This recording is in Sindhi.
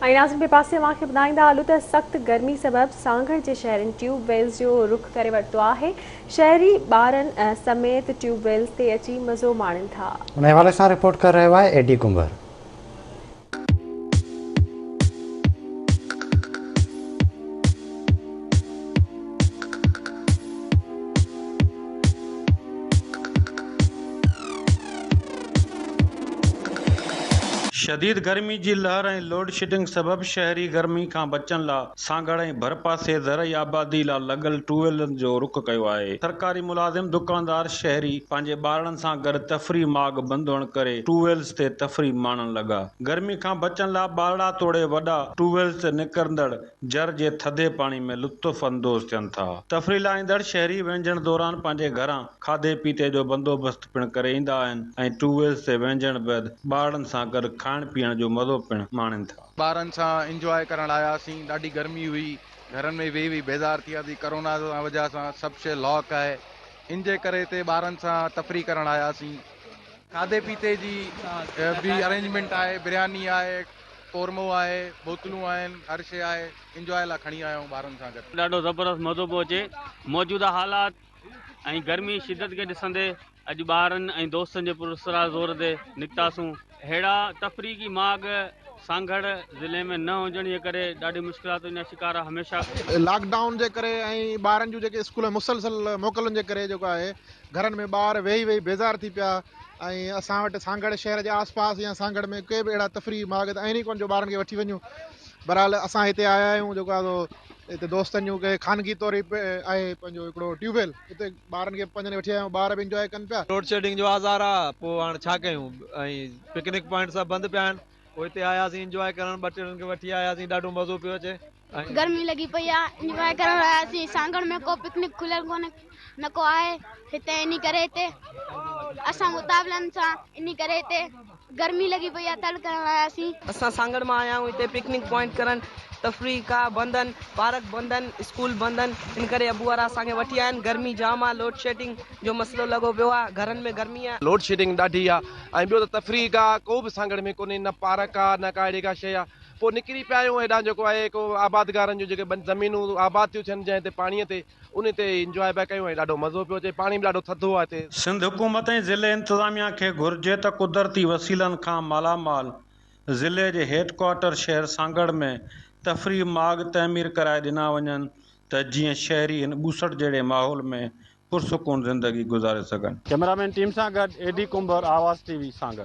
۽ ناظرين ٻئي پاسي اوهان کي ٻڌائيندا هلون ته سخت گرمي سبب سانگهڙ جي شهرين ٽيوب ويلز جو رخ ڪري ورتو آهي، شهري ٻارن سميت ٽيوب ويلز تي اچي مزو ماڻين ٿا. ان حوالي سان رپورٽ ڪري رهيو آهي اي ڊي ڪنڀر. شديد گرمي جي لهر ۽ لوڊشيڊنگ سبب شهري گرمي کان بچڻ لا سانگهڙ ۽ ڀرپاسي زرعي آبادي لا لڳل ٽيوب ويلن جو رخ ڪيو آهي. سرڪاري ملازم، دڪاندار، شهري پنهنجي ٻارڙن سان گڏ تفريح ماڳ بند هئڻ ڪري ٽيوب ويلز تي تفريح ماڻڻ لڳا. گرمي کان بچڻ لا ٻارڙا توڙي وڏا ٽيوب ويلز تي نڪرندڙ جر جي ٿڌي پاڻي ۾ لطف اندوز ٿين ٿا. تفريح لا ايندڙ شهري وهنجڻ دوران پنهنجي گهران کاڌي پيتي جو بندوبست پڻ ڪري ايندا آهن ۽ ٽيوب ويلز تي وهنجڻ بعد ٻارڙن سان گڏ کائڻ پيئڻ جو مزو پڻ ماڻين ٿا. ٻارن سان انجواء ڪرڻ آياسين ڏاڍي گرمي هئي گهرن ۾ ويهي ويهي بيزار ٿي وياسين ڪرونا وجه سان سڀ شي لاڪ آهي ان جي ڪري هتي ٻارن سان تفريح ڪرڻ آياسين. کاڌي پيتي جي به ارينجمينٽ آهي برياني آهي قورمو آهي بوتلون آهن هر شي آهي انجواء لاء کڻي آيا آهيون ٻارن سان گڏ. ڏاڍو زبردست مزو پيو اچي موجوده حالات ۽ گرمي شدت کي ڏسندي اڄ ٻارن ۽ دوستن جي پراسرار زور تي نڪتاسون. ههڙا تفريحي ماڳ سانگهڙ ضلعي ۾ نه هجڻ جي ڪري ڏاڍي مشڪلاتن جا شڪار هميشه. لاڪ ڊائون جي ڪري ۽ ٻارن جون جيڪي اسڪول مسلسل موڪلن جي ڪري جيڪو آهي گهرن ۾ ٻار ويهي ويهي بيزار ٿي پيا ۽ اسان وٽ سانگهڙ شهر جي آس پاس يا سانگهڙ ۾ ڪي به اهڙا تفريحي ماڳ ته آهن ئي ڪونه جو ٻارن کي وٺي وڃون بهرحال اسان هتي آيا آهيون جيڪو آهي سو هتي دوستن جون ڪي خانگي طور آهي پنهنجو هڪڙو ٽيوب ويل اتي ٻارن کي پنهنجن وٺي آيا آهيون ٻار به انجواء ڪن پيا. لوڊ شيڊنگ جو آزار آ پوء هاڻ ڇا ڪيون ۽ پڪنڪ پوائنٽ سڀ بند پيا آهن پوء هتي آياسين انجواء ڪرڻ ٻچڙن کي وٺي آياسين ڏاڍو مزو پيو اچي. گرمي لڳي پئي آ انجواء ڪرڻ آياسين سانگهڙ ۾ ڪو پڪنڪ کليل ڪونهي نه ڪو آهي هتي انهي ڪري هتي اسان متابلن سان انهي ڪري هتي گرمي لڳي پئي آ تڙ ڪرڻ آياسين. اسان سانگهڙ مان آيا آهيون هتي پڪنڪ پوائنٽ ڪرڻ تفريح گاهه بند آهن پارڪ بند آهن اسڪول بند آهن ان ڪري ابو وارا اسان کي وٺي آيا آهن گرمي جام آ لوڊ شيڊنگ جو مسئلو لڳو پيو آ گهرن ۾ گرمي آ. لوڊ شيڊنگ ڏاڍي آ ۽ ٻيو ته تفريح گاهه ڪو به سانگهڙ ۾ ڪونهي نه پارڪ آ نه ڪا اهڙي ڪا شيء آ پوء نڪري پيا آهيون هيڏانهن جيڪو آهي ڪو آبادگارن جون جيڪي زمينون آباد ٿيون ٿين جنهن تي پاڻيء تي انهي تي انجواء پيا ڪيون ۽ ڏاڍو مزو پيو اچي پاڻي به ڏاڍو ٿڌو آهي هتي. سنڌ حڪومت ۽ ضلعي انتظاميا کي گهرجي ته قدرتي وسيلن کان مالا مال ضلعي جي هيڊ ڪوارٽر شهر سانگهڙ ۾ تفريح ماڳ تعمير ڪرائي ڏنا وڃن ته جيئن شهري هن ٻوسٽ جهڙي ماحول ۾ پرسڪون زندگي گذاري سگهن. ڪئميرامين ٽيم سان گڏ اي ڊي ڪنڀر آواز ٽي وي سانگهڙ.